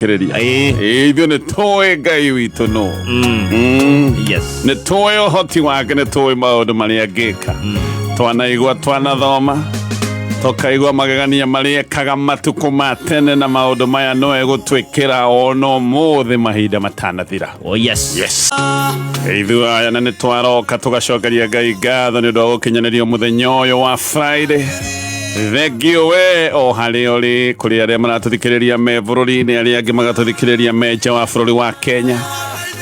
Kĩrĩria. Ĩĩ. Ĩĩ, ithuĩ nĩ tũĩ Ngai witũ nũ. Yes. Nĩ tũĩ ũhoti wake, nĩ tũĩ maũndũ marĩa angĩka. Twanaigua, twanathoma, tũkaigua magegania marĩa ekaga matukũ ma tene na maũndũ maya no egũtwĩkĩra ona ũmũthĩ mahinda matanathira. Oh yes. Yes. Ithuĩ aya na nĩ twaroka tũgacokeria Ngai ngatho nĩ ũndũ wa gũkinyanĩrio mũthenya ũyũ wa Friday. Thengio we o harĩa ũrĩ, kũrĩ arĩa maratũthikĩrĩria me bũrũri-inĩ, arĩa angĩ magatũthikĩrĩria me nja wa bũrũri wa Kenya.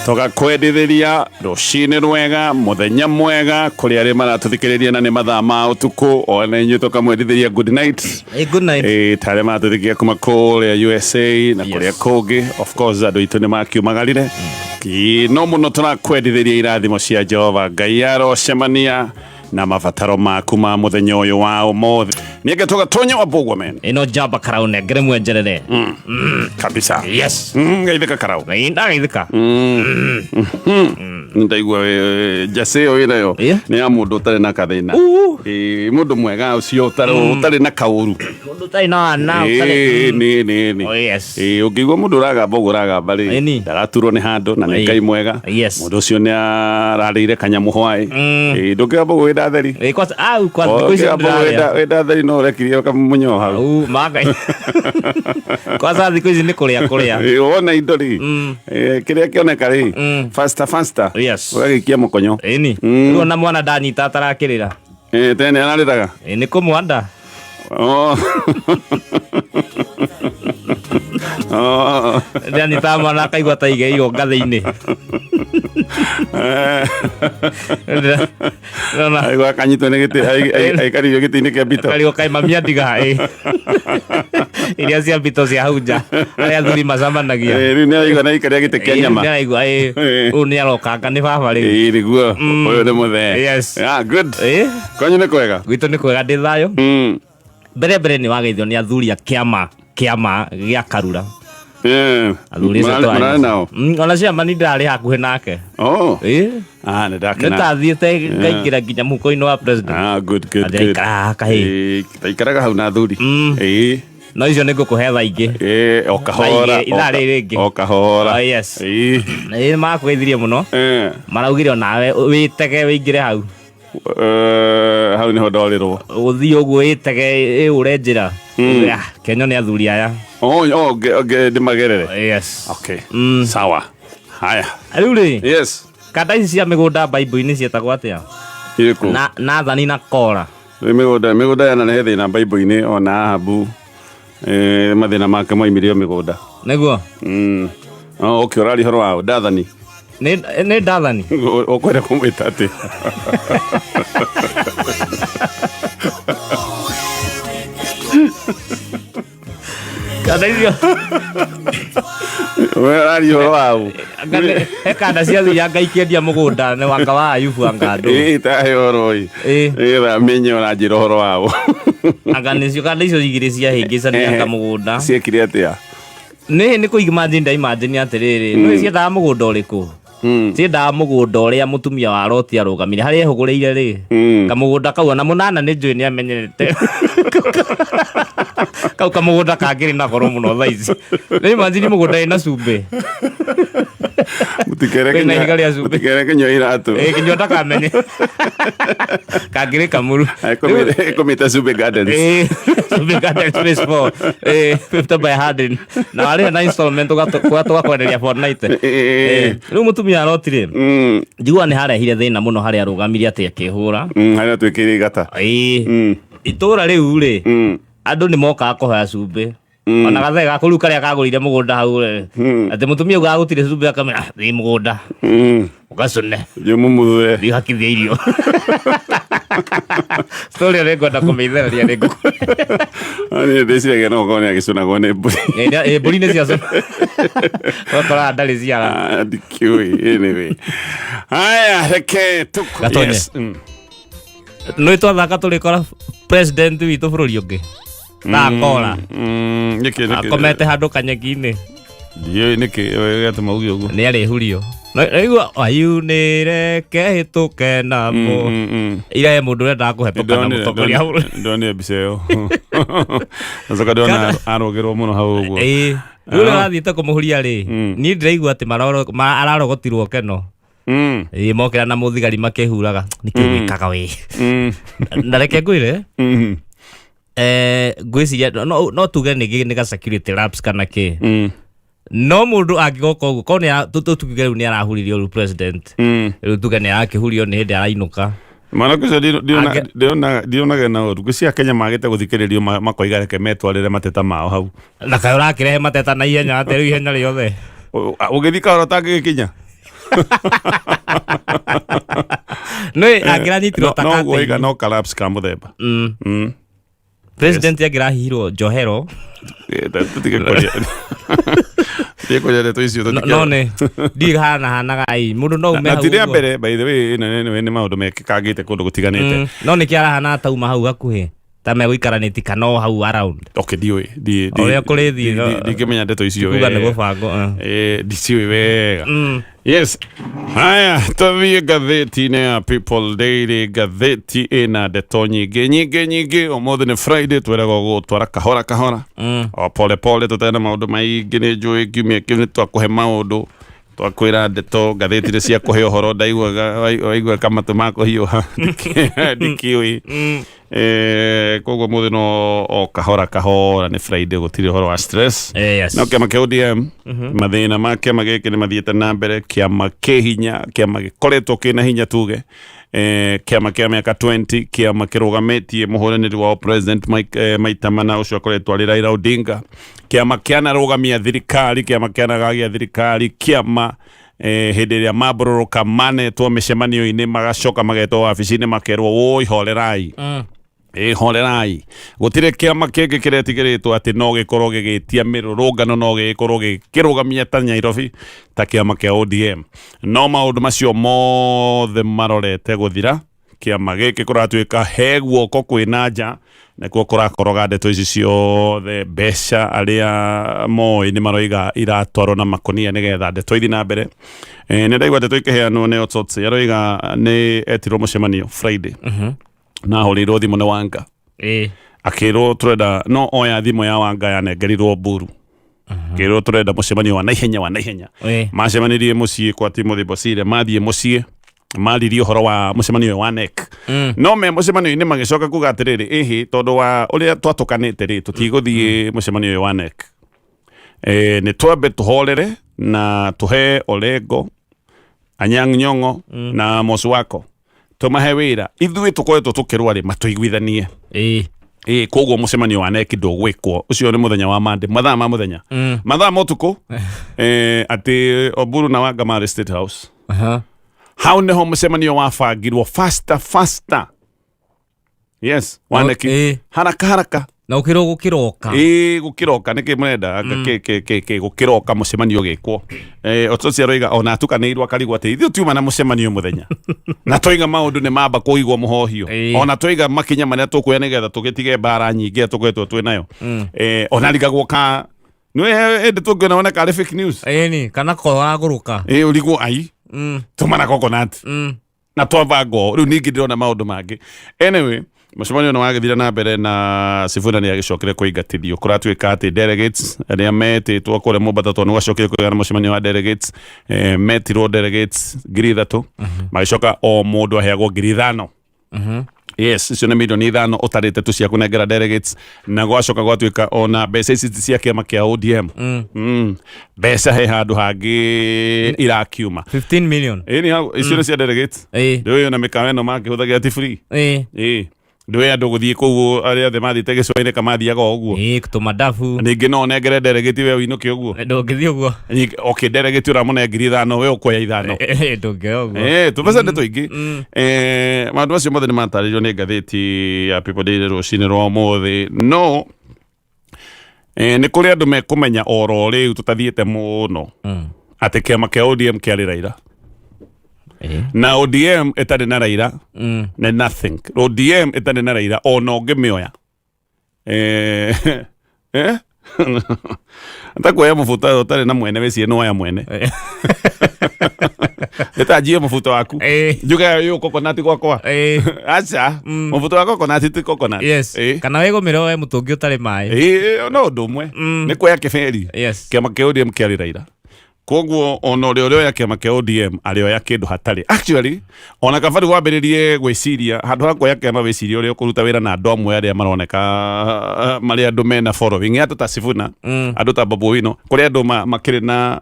Tũgakwendithĩria rũcinĩ rwega, mũthenya mwega, kũrĩ arĩa maratũthikĩrĩria na nĩ mathaa ma ũtukũ, ona inyuĩ tũkamwendithĩria good night. Hey, good night. Ta arĩa maratũthikĩrĩria kuma kũrĩa USA na kũrĩa Yes. kũngĩ, of course andũ aitũ nĩ makiumagarire. No mũno tũrakwendithĩria irathimo cia Jehova. Ngai arocemania na mabataro maku ma muthenya uyu wa umuthi. Nienge tugatonya wa Mbũgua men. Ĩno njamba karau nengere mwenjerere. Kabisa. Yes. Geithĩka karau. Ĩĩ, ndagaithĩka. Ndaigua njacĩ ĩyo wĩnayo Ĩĩ. nĩ ya mũndũ ũtarĩ na kathĩna. Ĩĩ, mũndũ mwega ũcio ũtarĩ na kaũru. Mũndũ ũtarĩ na wana, ũtarĩ. Ĩĩ, nĩ nĩ nĩ. Oh, yes. Ĩĩ, ũngĩigua mũndũ ũragamba ũguo ũragamba rĩ, Ĩni. ndagaturwo nĩ handũ na nĩ Ĩĩ. Ngai mwega. Yes. Mũndũ ũcio nĩ ararĩire kanyamũ hwaĩ. Ĩĩ, ndũngĩgamba ũguo wĩ ndatheri. Ĩĩ, kwanza au kwanza thikũ ici Ũngĩgamba ũguo ndĩrarĩa. wĩ ndatheri no ũrekirie kamũnyoo hau. Au maga. Kwanza thikũ ici nĩ kũrĩa kũrĩa. Ĩĩ, wona indo rĩ, kĩrĩa kĩoneka rĩ, faster faster, Yes. ũgagĩikia mũkonyo. Ĩni. Rĩu ona mwana ndanyita atarakĩrĩra. Ĩĩ, tene ararĩraga. Ĩĩ, nĩ kũmwanda. Oh. Oh. Ndanyita mwana akaigua ta igeirwo ngathĩ-inĩ. Ndĩrona Aigua akanyitwo nĩ gĩtĩ, aikarĩirio gĩtĩ-inĩ kĩa mbito. karigwo kaĩ mami andiga ĩ. Iria cia mbito cia hau nja arĩa athuri macemanagia. Ĩĩ, rĩu nĩ araigua nĩ aikaria gĩtĩ kĩa nyama. Nĩ araigua ĩ. Ĩĩ. Ũyũ nĩ arokanga nĩ baba rĩu. Ĩĩ, nĩguo. Ũyũ nĩ mũthee. Yes. Ah, good. Ĩ. Kwanyu nĩ kwega? Gwitũ nĩ kwega ndĩ thayũ. Mbere mbere nĩ wageithio nĩ athuri a kĩama kĩama gĩa Karura. Athuri acio twarĩ Mũrarĩ nao? Ona ciama ni ndarĩ hakuhĩ nake. Oh. Ĩ. Ah, nĩ Nĩ ndakena. tathiĩte ngaingĩra nginya mũhuko-inĩ wa president. Ah, good, good, good. Ndĩraikara kahĩ. Ĩĩ, taikaraga hau na athuri. Ĩĩ. No icio nĩ ngũkũhe thaa ingĩ. Ĩĩ, o kahora. Thaa igĩrĩ, ithaa rĩrĩ rĩngĩ. O kahora. Oh, yes. Ĩĩ. Ĩ makũgeithirie mũno. Maraugire onawe wĩtege wĩingĩre hau. Hau niho ndorirwo. Ũthiĩ ũguo wĩtege ĩũre njĩra. Ah, Kenya nĩ athuri aya. Oh, oh, ndĩmagerere. Yes. Okay. Sawa. Haya. Rĩu rĩ. Yes. Kanda ici cia mĩgũnda Bible-inĩ ciĩtagwo atĩa? Irĩkũ? Na Nathani na Kora. Rĩu mĩgũnda yanarehe thĩna Bible-inĩ ona Ahabu mathĩna make moimire o mĩgũnda. Nĩguo? Oh, okay, ũraria ũhoro wa Dathani. Nĩ Dathani. Ũkwenda kũmwĩta atĩ? Kanda icio. We ũraria ũhoro wa ũ? Anga he kanda cia thianga ikĩendia mũgũnda nĩ wanga wa Ayubu anga andũ. Ĩĩ, tahe ũhoro ĩ. Ĩĩ. Ĩĩ, menye ũranjĩra ũhoro wa ũ. Anga nĩcio kanda icio igĩrĩ ciahĩngĩcania anga mũgũnda. Ciekire atĩa? Nĩ kũ imagine nda imagine atĩrĩrĩ, nĩ ciendaga mũgũnda ũrĩkũ? Ciendaga mũgũnda ũrĩa mũtumia wa Loti arũgamire harĩa ehũgũrĩire rĩ. Kamũgũnda kau ona mũnana nĩ njũĩ nĩ amenyerete. Kau kamũgũnda kangĩrĩ na goro mũno thaa ici. Nĩ imagine mũgũnda wĩna cumbĩ. Mũtikere Wĩna ihiga rĩa cumbĩ. Mũtikere kĩnyua iratũ. Ĩĩ kĩnyua ndakamenye. Kangĩrĩ kamuru. Ĩkũmĩte Cumbĩ Gardens. Ĩĩ, Cumbĩ Gardens phase 4. Ĩĩ, 50 by 100. Na warĩha na installment tũgakwenderia 490. Ĩĩ. Rĩu mũtumia aroti rĩ, njiguaga nĩ harehire thĩna mũno harĩa arũgamirie atĩ akĩhũra. Harĩa twĩkĩire igata. Ĩĩ. Itũũra rĩu rĩ, andũ nĩ mokaga kũhoya cumbĩ. Ona gathee gaku rĩu karĩa kagũrire mũgũnda hau rĩ, atĩ mũtumia augaga gũtirĩ cumbĩ akamwĩra, "Ah, thiĩ mũgũnda ũgacũne." Thiĩ ũmũmuthe. Thiĩ ũhakithie irio. Story ĩyo nĩngwenda kũmĩithereria nĩ ngũkũ. Niĩ ndĩciragia no gũkorwo nĩ agĩcũnagwo nĩ mbũri. Ĩĩ, mbũri nĩ ciacũna. Ũgakoraga ndarĩ ciara. Ah, ndikĩũĩ, anyway. Haya, reke tũkũ. Gatonye. Yes. Nĩ twathaka tũrĩkora president witũ bũrũri ũngĩ. Ndakora. Nĩkĩ, nĩkĩ? Akomete handũ kanyeki-inĩ. Ndiũĩ nĩkĩ gĩatũma uge ũguo. Nĩ arĩhurio. Naigua ayunĩre kehĩtũke namo. Ira he mũndũ ũrendaga kũhetũka na mũtongoria wa bũrũri. Ndonire mbica ĩyo. Nacoka ndona arũgĩrwo mũno hau ũguo. Ĩĩ. Rĩu ũrĩa ũrathiĩte kũmũhuria rĩ, niĩ ndĩraigua atĩ ararogotirwo keno. Ĩĩ, mokĩra na mũthigari makĩhuraga nĩkĩ wĩkaga wĩ. Na reke ngwĩre, ngwĩciria no tuge nĩ ga security lapse kana kĩ. No mũndũ angĩgoka ũguo korwo tuge rĩu nĩ arahuririo rĩu president, rĩu tuge nĩ arakĩhurio nĩ hĩndĩ arainũka. Mwanake ũcio ndionaga na ũru. Ngwĩciria Kenya magĩte gũthikĩrĩrio, makoiga reke metwarĩre mateta mao hau. Na kaĩ ũrakĩrehe mateta na ihenya atĩ rĩu ihenya rĩothe? Ũgĩthiĩ kahora ũtangĩgĩkinya. Nĩ angĩranyitirwo ta No curtain. guoiga no collapse ka mũthemba. President angĩrahihirwo njohero. Tũtige kwaria. Tũtige kwaria ndeto icio. No nĩ ndiũĩ hana hanaga ai mũndũ no ume Na hau ti rĩa ũguo. mbere, by the way, ĩno nĩ maũndũ mekĩkangĩte kũndũ gũtiganĩte. No nĩkĩ arahana tauma hau hakuhĩ ta megũikaranĩti kana o hau around? Okay, ndiũĩ. Ũrĩa kũrĩthiĩ, Ndingĩmenya ndeto icio kuga nĩ wega. gũbangwo. Ndiciũĩ wega. Yes, haya, tũthiĩ ngathĩti-inĩ ya People Daily. Ngathĩti ĩna ndeto nyingĩ nyingĩ nyingĩ. Ũmũthĩ nĩ Friday, twĩragwo gũtwara kahora kahora, o pole pole, tũtarĩ na maũndũ maingĩ. Nĩ njũĩ kiumia kĩu nĩ twakũhe maũndũ, twakwĩra ndeto, ngathĩti nĩ cia kũhe ũhoro. Ndaiguaga waigua kamatũ makũhiũha, ndikĩũĩ. Koguo mũthĩ no o kahora kahora, nĩ Friday, gũtirĩ ũhoro wa stress. Yes. No kĩama kĩa ODM, mathĩna ma kĩama gĩkĩ nĩ mathiĩte na mbere. Kĩama kĩ hinya, kĩama gĩkoretwo kĩna hinya, tuge kĩama kĩa mĩaka 20, kĩama kĩrũgamĩtie mũhũranĩri wao president Mike, maita mana, ũcio akoretwo arĩ Raila Odinga, kĩama kĩanarũgamia thirikari, kĩama kĩanagagia thirikari, kĩama hĩndĩ ĩrĩa mambũrũrũka manetwo mĩcemanio-inĩ, magacoka magetwo wabici-inĩ, makerwo, "Woi, horerai." Ĩ horerai, gũtirĩ kĩama kĩngĩ kĩretigĩrĩtwo atĩ no gĩkorwo gĩgĩtia mĩrũrũngano, no gĩkorwo gĩkĩrũgamia ta Nairobi ta kĩama kĩa ODM. No maũndũ macio mothe marorete gũthira. Kĩama gĩkĩ kũratuĩka he guoko kwĩna nja nĩkuo kũrakoroga ndeto ici ciothe. Mbeca, arĩa moĩ nĩ maroiga iratwarwo na makonia nĩgetha ndeto ithi na mbere. Nĩ ndaigua ndeto ikĩheanwo nĩ Otsotsi, aroiga nĩ etirwo mũcemanio Friday na ahũrĩirwo thimũ nĩ Wanga, akĩrwo tũrenda, no oya thimũ ya Wanga yanengerirwo Mburu, akĩrwo tũrenda mũcemanio wa naihenya, wa naihenya. Macemanirie mũciĩ kwa Timothy Bosire. Mathiĩ mũciĩ maririe ũhoro wa mũcemanio ũyũ wa NEC. No me mũcemanio-inĩ magĩcoka kuga atĩrĩrĩ, ĩhĩ, tondũ wa ũrĩa twatũkanĩte rĩ, tũtigũthiĩ mũcemanio ũyũ wa NEC. Nĩ twambe tũhorere na tũhe Orengo, Anyang' Nyong'o na Mosu wako, tũmahe wĩra. Ithuĩ tũkoretwo tũkĩrũa rĩ, matũiguithanie. Ĩĩ, koguo mũcemanio wa NEC ndũgwĩkwo. Ũcio nĩ mũthenya wa Monday, mathaa ma mũthenya, mathaa ma ũtukũ, atĩ Oburu na Wanga marĩ State House. Hau nĩho mũcemanio wabangirwo faster faster, yes, wa NEC. Haraka haraka. Na ũkĩrwo gũkĩroka. Ĩĩ, gũkĩroka nĩkĩ mũrenda anga kĩ kĩ kĩ kĩ gũkĩroka mũcemanio ũgĩkwo. Otoci aroiga ona atukanĩirwo, akarigwo atĩ ithuĩ tiuma na mũcemanio mũthenya na twaiga maũndũ nĩ mamba kũigwo mũhohio. Ona twaiga makinya marĩa tũkuoya nĩgetha tũgĩtige mbara nyingĩ ĩrĩa tũkoretwo twĩ nayo. Ona rigagwo ka nĩ ĩndĩ tũngĩona wona karĩ fake news. Ĩni kana ko wagũrũka. Ĩĩ, ũrigwo ai tũma na coconut na twabanga rĩu ningĩ ndĩrona maũndũ mangĩ. Anyway, mũcemanio nĩ wagĩthire na mbere na Sifuna nĩ agĩcokire kũingatithio. Kũratuĩka atĩ delegates arĩa metĩtwo kũrĩa Mombatha, tondũ nĩ gwacokire kũgĩa na mũcemanio wa delegates, metirwo delegates 3,000, magĩcoka o mũndũ aheagwo 5,000. Yes, icio nĩ mirioni 5 ũtarĩte tu cia kũnengera delegates. Na gwacoka gwatuĩka ona mbeca ici ti cia kĩama kĩa ODM. Mbeca he handũ hangĩ irakiuma. 15 million. Ĩĩ, nĩ hau, icio nĩ cia delegates. Ndũĩ ona mĩkawa ĩno makĩhũthagĩra ti free. Ĩĩ, ndũĩ andũ gũthiĩ kũu, arĩa othe mathiĩte gĩcũa-inĩ kamathiaga o ũguo. Ĩĩ, tũmandabu. Ningĩ no ũnengere delegate we ũinũke ũguo? Ndũngĩthiĩ ũguo. Okay, delegate ũramũne 5,000, we ũkuoya 5. Ndũngĩoya ũguo. Tũbeca nĩ tũingĩ. Maũndũ macio mothe nĩ matarĩirio nĩ ngathĩti ya People Daily rũcinĩ rwa ũmũthĩ. No nĩ kũrĩ andũ mekũmenya oro rĩu tũtathiĩte mũno atĩ kĩama kĩa ODM kĩarĩ Raila, na ODM ĩtarĩ na Raila nĩ nothing. ODM ĩtarĩ na Raila, ona ũngĩmĩoya takuoya mũbuta ũtarĩ na mwene, wĩcirie nĩ woya mwene. Nĩ mũbuto waku. Njuge ũyũ coconut gwakwa. Aca, mũbuto wa coconut ti coconut. Yes. Kana wĩgũmĩre we mũtũngi ũtarĩ maĩ. Ĩĩ, no ũndũ ũmwe. Nĩ kuoya kĩberi. Yes. Kĩama kĩa ODM kĩarĩ Raila. Koguo ona ũrĩa ũrĩoya kĩama kĩa ODM arĩoya kĩndũ hatarĩ. Actually, ona kabari wambĩrĩrie gwĩciria handũ ha kuoya kĩama wĩcirie ũrĩa ũkũruta wĩra na andũ amwe arĩa maroneka marĩ andũ mena following, andũ ta Sifuna, andũ ta Babu Owino, kũrĩ andũ makĩrĩ na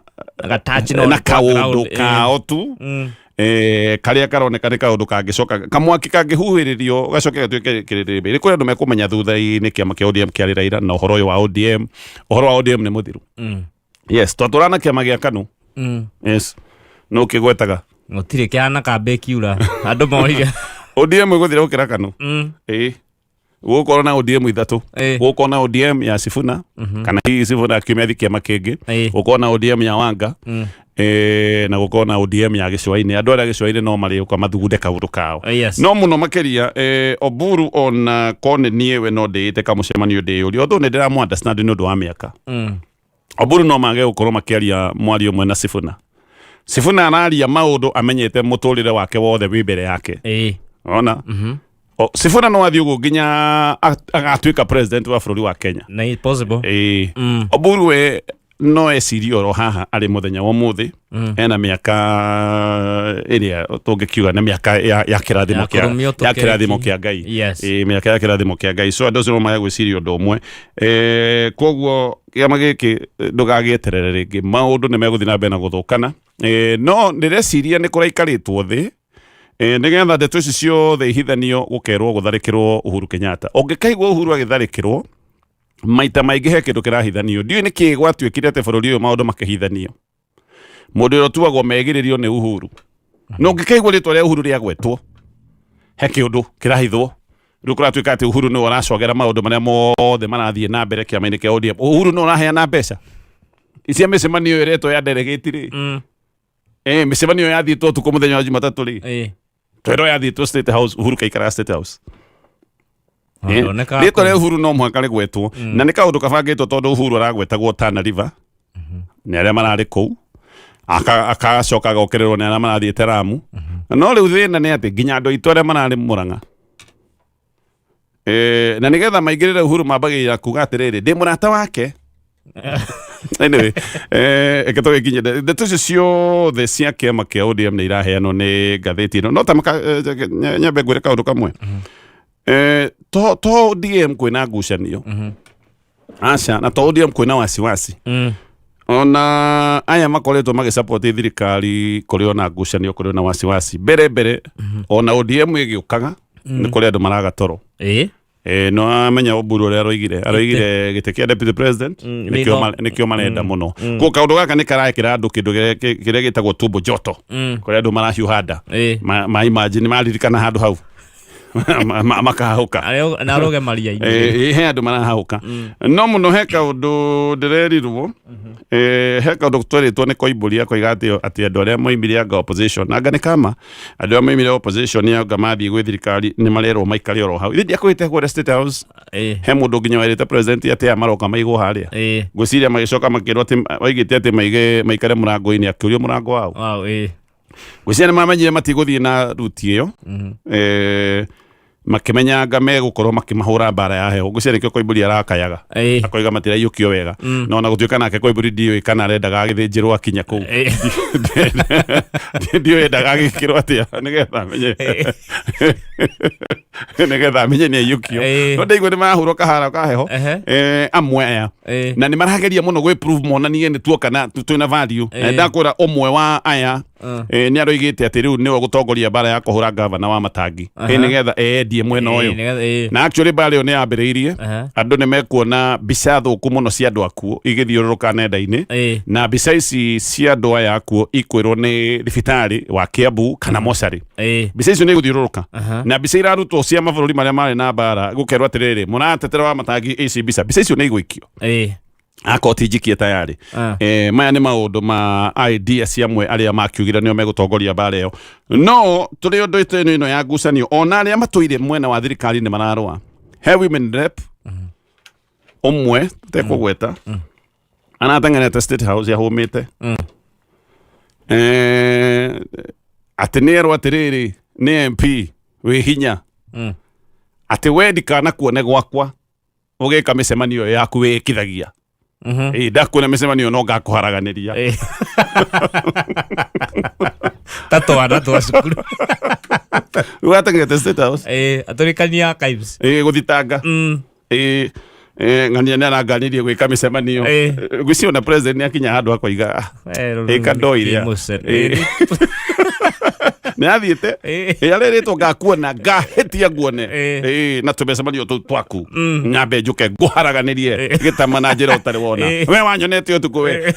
Gatachi na kaũndũ kao tu, karĩa karoneka nĩ kaũndũ kangĩcoka kamwaki kangĩhuhĩrĩrio gacoke gatuĩke kĩrĩrĩmbĩ. Nĩ kũrĩ andũ mekũmenya thutha-inĩ kĩama kĩa ODM kĩarĩ Raila na ũhoro ũyũ wa ODM, ũhoro wa ODM nĩ mũthiru. Yes, twatũra na kĩama gĩa KANU. Yes, no kĩgwetaga. Gũtirĩ kĩhana kambĩ kiura andũ morire. ODM ĩgũthira gũkĩra KANU. Ĩĩ, gũgũkorwo na ODM ithatũ. Gũgũkorwo na ODM ya Sifuna, kana hihi Sifuna akiumia thiĩ kĩama kĩngĩ. Gũkorwo na ODM ya Wanga, na gũkorwo na ODM ya gĩcũa-inĩ. Andũ arĩa gĩcũa-inĩ no marĩũka mathugunde kaũndũ kao. No mũno makĩria, Oburu, ona korwo nĩ niĩ we no ndĩĩte kamũcemanio ndĩyũrie, although nĩ ndĩramũ understand nĩ ũndũ wa mĩaka. Oburu no mage gũkorwo makĩaria mwario ũmwe na Sifuna. Sifuna araria maũndũ amenyete mũtũrĩre wake wothe wĩ mbere yake. Ona Sifuna no athiĩ ũguo nginya agatuĩka president wa bũrũri wa Kenya. Nĩ possible. Ĩĩ. Oburu we no ecirie oro haha arĩ mũthenya wa ũmũthĩ, ena mĩaka ĩrĩa tũngĩkiuga nĩ mĩaka ya kĩrathimo Ya kĩa kũrũmio ya tũkeki. kĩrathimo kĩa Ngai. Yes. Ĩĩ, mĩaka ya kĩrathimo kĩa Ngai, so andũ acio no mage gwĩciria ũndũ ũmwe. Koguo kĩama gĩkĩ, ndũgagĩeterere rĩngĩ, maũndũ nĩ megũthiĩ na mbere na gũthũkana. No ndĩreciria nĩ kũraikarĩtwo thĩ, nĩgetha ndeto ici ciothe ihithanio, gũkerwo gũtharĩkĩrwo Uhuru Kenyatta. Ũngĩkaigua Uhuru agĩtharĩkĩrwo maita maingĩ, he kĩndũ kĩrahithanio. Ndiũĩ nĩ kĩĩ gwatuĩkire atĩ bũrũri ũyũ maũndũ makĩhithanio. Mũndũ ũrĩa ũtuagwo megĩrĩrio nĩ Uhuru, na ũngĩkaigua rĩtwa rĩa Uhuru rĩagwetwo, he kĩũndũ kĩrahithwo. Rĩu kũratuĩka atĩ Uhuru nĩwe ũracogera maũndũ marĩa mothe marathiĩ na mbere kĩama-inĩ kĩa ODM. Uhuru nĩwe ũraheana mbeca icia mĩcemanio ĩretwo ya delegate rĩ. Mĩcemanio yathiĩtwo ũtukũ mũthenya wa Jumatatũ rĩ, twerwo yathiĩtwo State House. Uhuru kaikaraga State House. Ndoneka Rĩtwa rĩa Uhuru no mũhaka rĩgwetwo, na nĩ kaũndũ kabangĩtwo tondũ Uhuru aragwetagwo Tana River nĩ arĩa mararĩ kũu, akacoka agokĩrĩrwo nĩ arĩa marathiĩte Ramu. No rĩu thĩna nĩ atĩ nginya andũ aitũ arĩa mararĩ Mũrang'a, na nĩgetha maingĩrĩre Uhuru mambagĩrĩra kuga atĩrĩrĩ, ndĩ mũrata wake. Anyway, reke tũgĩkinye ndeto icio ciothe cia kĩama kĩa ODM nĩ iraheanwo nĩ ngathĩti ĩno. No ta nyambe ngwĩre kaũndũ kamwe. To ODM kwĩna ngucanio, aca, na to ODM kwĩna wasiwasi. Ona aya makoretwo magĩsupport thirikari, kũrĩ ona ngucanio, kũrĩ ona wasiwasi. Mbere mbere ona ODM ĩgĩũkaga, nĩ kũrĩ andũ maraga toro. No amenya Oburu ũrĩa aroigire gĩtĩ kĩa deputy president nĩkĩo nĩkĩo marenda mũno. Koguo kaũndũ gaka nĩ karekĩra andũ kĩndũ kĩrĩa gĩtagwo tumbo joto, kũrĩa andũ marahiũha nda. Ma imagine maririkana handũ hau makahahũka. Na aroge maria-inĩ. He andũ marahahũka. No mũno he kaũndũ ndĩrerirwo, he kaũndũ twerĩtwo nĩ Koimbũri, akoiga atĩ andũ arĩa moimire anga opposition, anga nĩ kama andũ arĩa moimire opposition anga mathiĩ gwĩ thirikari nĩ marerwo maikare oro hau. Ithe ndiakwĩte kũrĩa State House, he mũndũ nginya werĩte president atĩ aya maroka maigwo harĩa. Ngwĩciria magĩcoka makĩrwo atĩ oigĩte atĩ maige maikare mũrango-inĩ, akĩũrio mũrango wao. Ngwĩciria nĩ mamenyire matigũthiĩ na ruti ĩyo. Makĩmenya anga megũkorwo makĩmahũra mbara ya heho. Ngwĩciria nĩkĩo Koimbũri arakayaga, akoiga matiraiyũkio wega. No ona gũtuĩka nake Koimbũri ndiũĩ kana arendaga agĩthĩnjĩrwo akinya kũu. Ndiũĩ endaga agĩkĩrwo atĩa nĩgetha amenye nĩ aiyũkio. No ndaigua nĩ marahũrwo kahara ka heho. Amwe aya na nĩ marageria mũno gwĩ prove monanie nĩ tuoka na twĩna value. Na ndakwĩra ũmwe wa aya nĩ aroigĩte atĩ rĩu nĩwe gũtongoria mbara ya kũhũra gavana wa Matangi, nĩgetha eyendie mwena ũyũ. Na actually mbara ĩyo nĩ yambĩrĩirie. Andũ nĩ mekuona mbica thũku mũno cia andũ akuo igĩthiũrũrũka nenda-inĩ. Na mbica ici cia andũ aya akuo ikwĩrwo nĩ thibitarĩ wa Kiambu kana mocarĩ. Mbica icio nĩ igũthiũrũrũka, na mbica irarutwo cia mabũrũri marĩa marĩ na mbara, gũkerwo atĩrĩrĩ, mũratetera wa Matangi, ici mbica icio nĩ igũikio akorwo ti njikie tayari. Maya nĩ maũndũ ma idea cia amwe arĩa makiugire nĩo megũtongoria mbara ĩyo. No tũrĩ ũndũ ĩno ĩno ya ngucanio, ona arĩa matũire mwena wa thirikari nĩ mararũa. He women rep ũmwetekũgweta arateng'erete State House yahũmĩte. Atĩ nĩ erwo atĩrĩrĩ nĩ MP wĩ hinya atĩ we ndikanakuone gwakwa ũgĩka mĩcemanio ĩyo yaku wĩkithagia. Ĩ, ndakuona mĩcemanio no ngakũharaganĩria. Ta twana twa cukuru. Rĩu ateng'erete State House. Atũrĩkania archives. Ĩ, gũthitanga. Ĩ, ng'ania nĩ aranganirie gwĩka mĩcemanio. Ngwĩciria ona president nĩ akinya handũ akoiga, "Ah, ĩka ndoire." Nĩ athiĩte. Ĩ, arĩrĩtwo ngakuona ngahĩtia nguone. Ĩ, na tũmĩcemanio tũu twaku nyambe njũke ngũharaganĩrie gĩtama na njĩra ũtarĩ wona. We wanyonete ũtukũ we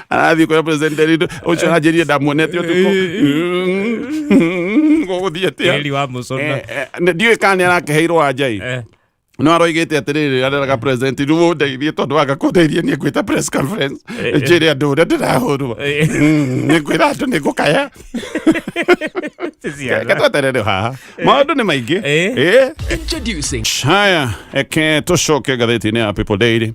arathiĩ kũrĩa president erĩtwo, ũcio aranjĩrire ndamuonete ũtukũ. Gũgũthiĩ atĩa? Tĩri wa mũcona. Ndiũĩ kana nĩ arakĩheirwo anjai. No aroigĩte atĩrĩrĩ, areraga president rĩu ũndeithie tondũ anga kũndeithia niĩ ngwĩta press conference njĩre andũ ũrĩa ndĩrahũrwo. Nĩ ngwĩra andũ nĩ ngũkaya. Reke tweterere haha, maũndũ nĩ maingĩ. Introducing. Haya, eke tũcoke ngathĩti-inĩ ya People Daily.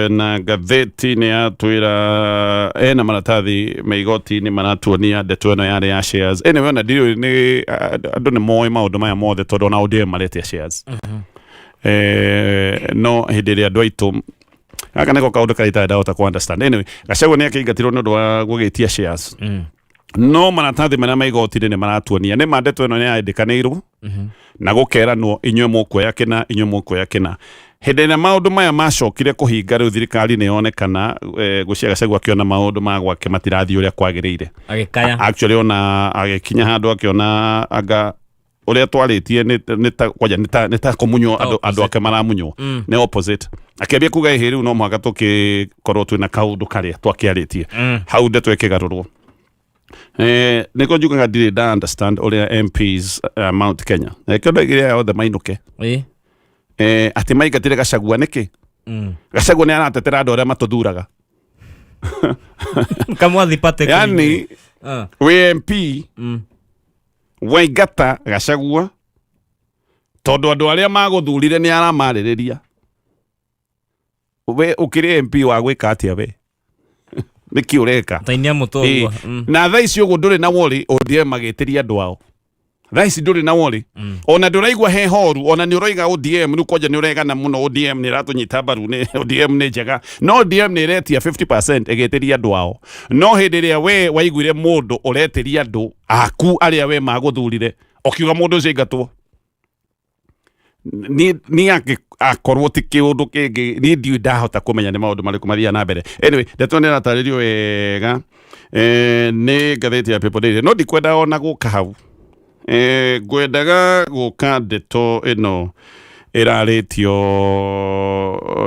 Na ngathĩti nĩ yatwĩra ena maratathi me igoti-inĩ maratuonia ndeto ĩno yarĩ ya shares. Anyway, ona ndiũĩ nĩ andũ nĩ moĩ maũndũ maya mothe tondũ ona ODM maretia shares. No hĩndĩ ĩrĩa andũ aitũ gaka nĩko kaũndũ karĩa itarĩ ndahota kũ understand. Anyway, Gachagua nĩ akĩingatirwo nĩ ũndũ wa gũgĩtia shares. No maratathi marĩa ma igoti-inĩ nĩ maratuonia nĩ ma ndeto ĩno nĩ yandĩkanĩirwo na gũkeranwo inyuĩ mũkuoya kĩna, inyuĩ mũkuoya kĩna. Hĩndĩ ĩrĩa maũndũ maya macokire kũhinga rĩu thirikari nĩ yonekana, Gũcia Gachagua akĩona maũndũ ma gwake matirathiĩ ũrĩa kwagĩrĩire. Agĩkaya. Actually ona agĩkinya handũ akĩona anga ũrĩa twarĩtie nĩ ta kwanja nĩ ta kũmunywo andũ ake maramunywo nĩ opposite. Akĩambia kuga ĩhĩ rĩu no mũhaka tũkĩkorwo twĩna kaũndũ karĩa twakĩarĩtie. Hau ndeto ĩkĩgarũrwo. Nĩkĩo njugaga ndirĩ nda understand ũrĩa MPs Mount Kenya. Kĩo ndoigire aya othe mainũke. Atĩ maingatire Gachagua nĩkĩ? Gachagua nĩ aratetera andũ arĩa matũthuraga. Kamwathi pate. Yani wĩ MP waingata Gachagua tondũ andũ arĩa magũthurire nĩ aramarĩrĩria. We ũkĩrĩ MP wa gwĩka atĩa we? Nĩkĩ ũreka? Tainia mũtwe ũguo. Na thaa ici ũguo ndũrĩ na worry ODM magĩtĩria andũ ao. Thaa ici ndũrĩ na worry. Ona ndũraigua he horu, ona nĩ ũroiga ODM rĩu kwanja nĩ ũregana mũno ODM nĩ ĩratũnyita mbaru, nĩ ODM nĩ njega. No ODM nĩ ĩretia 50% ĩgĩtĩria andũ ao. No hĩndĩ ĩrĩa we waiguire mũndũ ũretĩria andũ aku arĩa we magũthurire, ũkiuga mũndũ ũcio aingatwo. Niĩ akorwo ti kĩũndũ kĩngĩ, niĩ ndiũĩ ndahota kũmenya nĩ maũndũ marĩkũ mathiaga na mbere. Anyway, ndeto nĩ ĩratarĩrio wega nĩ ngathĩti ya People Daily, no ndikwenda ona gũka hau. Ngwendaga gũka ndeto ĩno ĩrarĩtio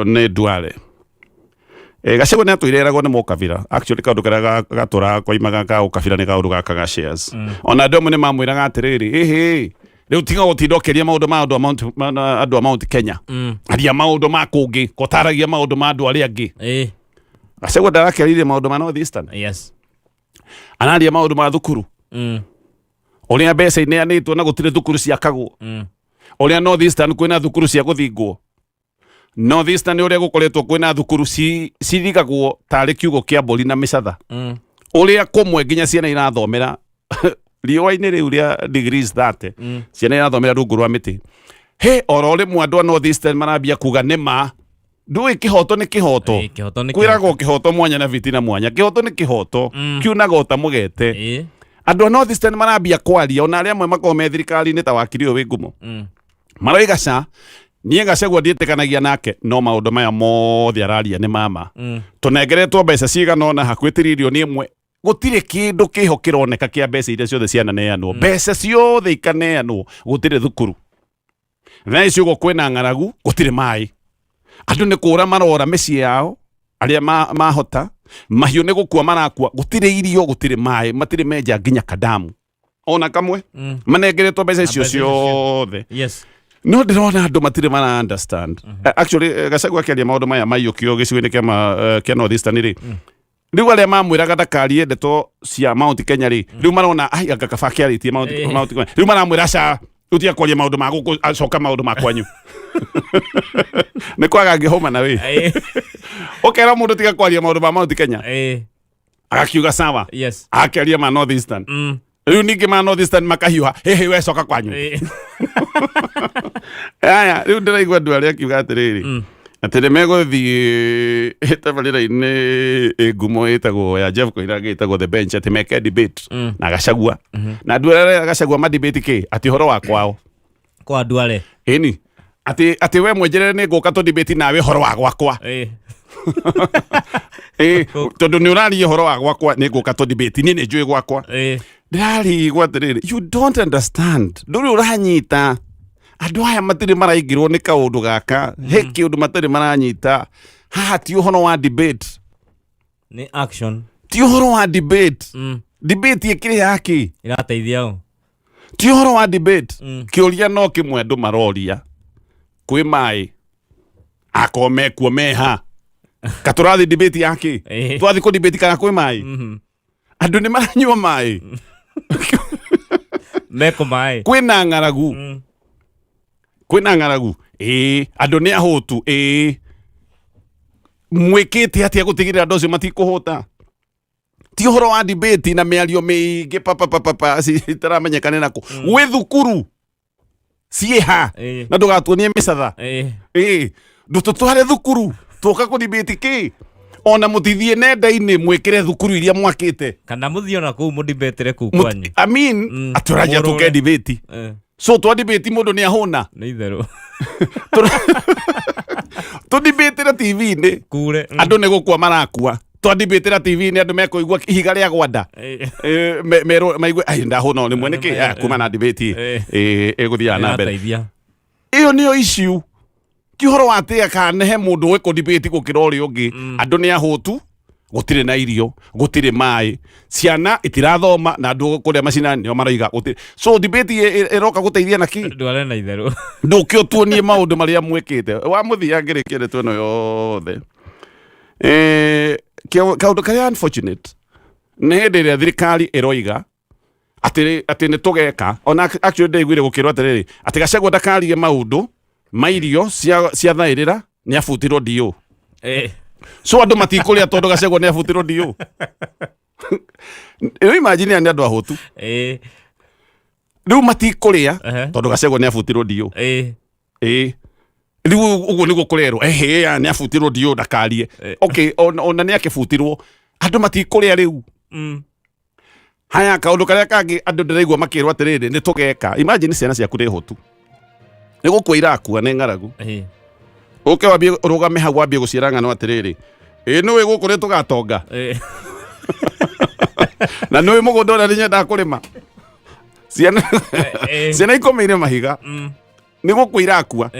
nĩ Duale. Gachagua nĩ atũire eragwo nĩ mũkabira. Actually kaũndũ karĩa gatũraga koimaga ka ũkabira nĩ kaũndũ gaka ga shares. Ona andũ amwe nĩ mamwĩraga atĩrĩrĩ, ĩhĩ, rĩu tiga gũtinda ũkĩaria maũndũ ma andũ a Mount, ma, na andũ a Mount Kenya. Aria maũndũ ma kũngĩ, kotaragia maũndũ ma andũ arĩa angĩ. Gachagua ndarakĩaririe maũndũ ma North Eastern. Araria maũndũ ma thukuru. Ũrĩa mbeca ineanĩtwo na gũtirĩ thukuru ciakagwo. Ũrĩa North Eastern kwĩna thukuru cia gũthingwo. North Eastern ũrĩa gũkoretwo kwĩna thukuru cirigagwo tarĩ kiugo kĩa mbũri na mĩcatha. Ũrĩa kũmwe nginya ciana irathomera riũa-inĩ rĩu rĩa degrees 30, ciana irathomera rungu rwa mĩtĩ. He oro rĩmwe andũ a North Eastern marambia kuga nĩ ma. Ndũĩ kĩhoto nĩ kĩhoto. Kĩhoto nĩ Kwĩragwo kĩhoto mwanya na bitina mwanya. Kĩhoto nĩ kĩhoto. Kiunaga o ta mũgete. Andũ a North Eastern marambia kwaria ona arĩa amwe makoragwo me thirikari-inĩ ta wakiri ũyũ wĩ ngumo. Maroiga ca niĩ Gachagua ndiĩtĩkanagia nake no maũndũ maya mothe araria nĩ mama. Tũnengeretwo mbeca cigana ũna hakuhĩ tiririoni ĩmwe, gũtirĩ kĩndũ kĩho kĩroneka kĩa mbeca iria ciothe ciananeanwo. Mbeca ciothe ikaneanwo, gũtirĩ thukuru. Thaa ici ũguo kwĩna ng'aragu, gũtirĩ maĩ. Andũ nĩ kũra marora mĩciĩ yao arĩa mahota, mahiũ nĩ gũkua marakua, gũtirĩ irio, gũtirĩ maĩ, matirĩ menja nginya kadamu ona kamwe. Manengeretwo mbeca icio Mbeca icio ciothe. No ndĩrona andũ matirĩ mara understand. Actually, Gachagua akĩaria maũndũ maya maiyũkio gĩcigo-inĩ kĩa North Eastern rĩ, rĩu arĩa mamwĩraga ndakarie ndeto cia Mount Kenya rĩ, rĩu marona ai anga kaba akĩarĩtie Mount Kenya, rĩu maramwĩra ca rĩu tiga kwaria maũndũ ma gũkũ, acoka maũndũ ma kwanyu. Nĩ kwaga ngĩhũma na wĩ ũkera mũndũ tiga kwaria maũndũ ma Mount Kenya. Agakiuga sawa. Yes. Akĩaria ma North Eastern. Rĩu ningĩ ma North Eastern makahiũha, hĩhĩ, we coka kwanyu. Aya, rĩu ndĩraigua andũ arĩa akiuga atĩrĩrĩ, atĩ nĩ megũthiĩ tabarĩra-inĩ ĩ ngumo ĩtagwo ya Jeff Koinange, ĩtagwo The Bench, atĩ meke debate na Gachagua, na andũ arĩa Gachagua ma debate kĩ, atĩ ũhoro wa kwao. Kwa Duale. Ĩni, atĩ we mwenjerere nĩ ngũka tũ debate nawe ũhoro wa gwakwa. Ĩ, tondũ nĩ ũraria ũhoro wa gwakwa, nĩ ngũka tũ debate, niĩ nĩ njũĩ gwakwa. Ndĩrarigwo atĩrĩrĩ, you don't understand, ndũrĩ ũranyita. Andũ aya matirĩ maraingĩrwo nĩ kaũndũ gaka, he kĩũndũ matarĩ maranyita haha. Ti ũhoro wa debate. Nĩ action. Ti ũhoro wa debate. Debate ĩkĩrĩ yaki? Irateithia ũ? Ti ũhoro wa debate. Kĩũria no kĩmwe andũ maroria: kwĩ maĩ? Akorwo mekuo, meha katũrathi debate yaki? Twathi kũ debate kana kwĩ maĩ? Andũ nĩ maranyua maĩ? Meko maĩ. Kwĩna ng'aragu? Kwĩna ng'aragu, ĩĩ. Andũ nĩ ahũtu? Ĩĩ. Mwĩkĩte atĩa gũtigĩrĩra andũ acio matikũhũta? Ti ũhoro wa debate na mĩario mĩingĩ papapapapa itaramenyeka nĩ nakũ. Gwĩ thukuru ciĩha? Na ndũgatuonie mĩcatha. Ĩĩ, ndũtũtware thukuru tũka kũ debate kĩ, ona mũtithiĩ nenda-inĩ mwĩkĩre thukuru iria mwakĩte. Kana mũthiĩ ona kũu mũdibetere kũu kwanyu. I mean, atũragia tũke Mũrũre. debate. So twa debate mũndũ nĩ ahũna? Nĩ itherũ. Tũdibatĩre TV-inĩ. Kure. Andũ nĩ gũkua marakua, twadibĩtĩra TV-inĩ andũ mekũigua ihiga rĩa gwanda. Merwo maigue ai ndahũna o rĩmwe nĩkĩ. Kuma na debate ĩgũthiaga na mbere. Ĩrateithia. Ĩyo nĩyo issue. Ti ũhoro wa atĩ kana he mũndũ ũĩ kũdebate gũkĩra ũrĩa ũngĩ. Andũ nĩ ahũtu, gũtirĩ na irio, gũtirĩ maĩ, ciana itirathoma, na andũ kũrĩa macinani nĩo maroiga gũtirĩ. So debate ĩroka gũteithia na kĩ? Ndware na itherũ. Ndũke ũtuonie maũndũ marĩa mwĩkĩte. Wa mũthia, ngĩrĩkia ndeto ĩno yothe, kaũndũ karĩa unfortunate nĩ hĩndĩ ĩrĩa thirikari ĩroiga atĩ nĩ tũgeka. Ona actually ndĩiguire gũkĩrwo atĩrĩrĩ, atĩ Gachagua ndakarie maũndũ ma irio cia thaĩrĩra, nĩ abutirwo DO. So andũ matikũrĩa tondũ Gachagua nĩ abutirwo DO. Rĩu imagine aya nĩ andũ ahũtu. Rĩu matikũrĩa tondũ Gachagua nĩ abutirwo DO. Ĩĩ, rĩu ũguo nĩguo kũrerwo, ehe, ya nĩ abutirwo DO, ndakarie. Okay, ona nĩ akĩbutirwo, andũ matikũrĩa rĩu. Haya, kaũndũ karĩa kangĩ andũ ndĩraigua makĩrwo atĩrĩrĩ, nĩ tũgeka. Imagine ciana ciaku nĩ hũtu, nĩ gũkua irakua nĩ ng'aragu. Ũke wambie ũrũgame hau wambie gũciĩra ng'ano atĩrĩrĩ, ĩ nĩũĩ gũkũ nĩ tũgatonga, na nĩũĩ mũgũnda ũrĩa nĩ nyendaga kũrĩma. Ciana ciana ikomeire mahiga, nĩ gũkua irakua.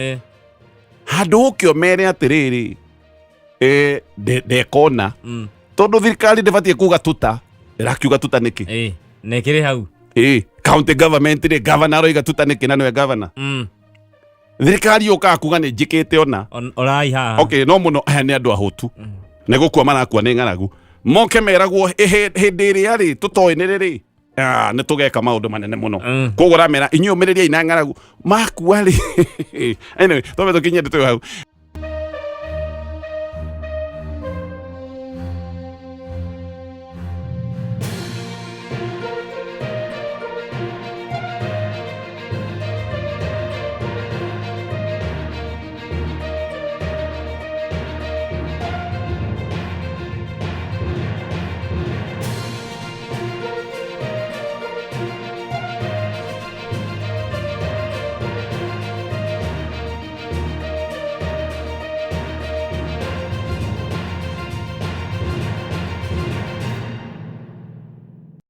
Handũ ũke ũmere atĩrĩrĩ, ndekona, tondũ thirikari ndĩbatiĩ kuga tuta, ĩrakiuga tuta nĩkĩ? Na ĩkĩrĩ hau. Ĩ, county government rĩ, governor aroiga tuta nĩkĩ na nĩwe governor? Thirikari yũkaga kuga nĩ njĩkĩte ona. Orai haha. Okay, no mũno aya nĩ andũ ahũtu, nĩ gũkua marakua nĩ ng'aragu, moke meragwo hĩndĩ ĩrĩa rĩ tũtoĩ nĩ rĩrĩ. Ah, nĩ tũgeka maũndũ manene mũno. Koguo ũramera inyuĩ ũmĩrĩriai na ng'aragu makua rĩ. Anyway, twambe tũkinyie ndeto ĩyo hau.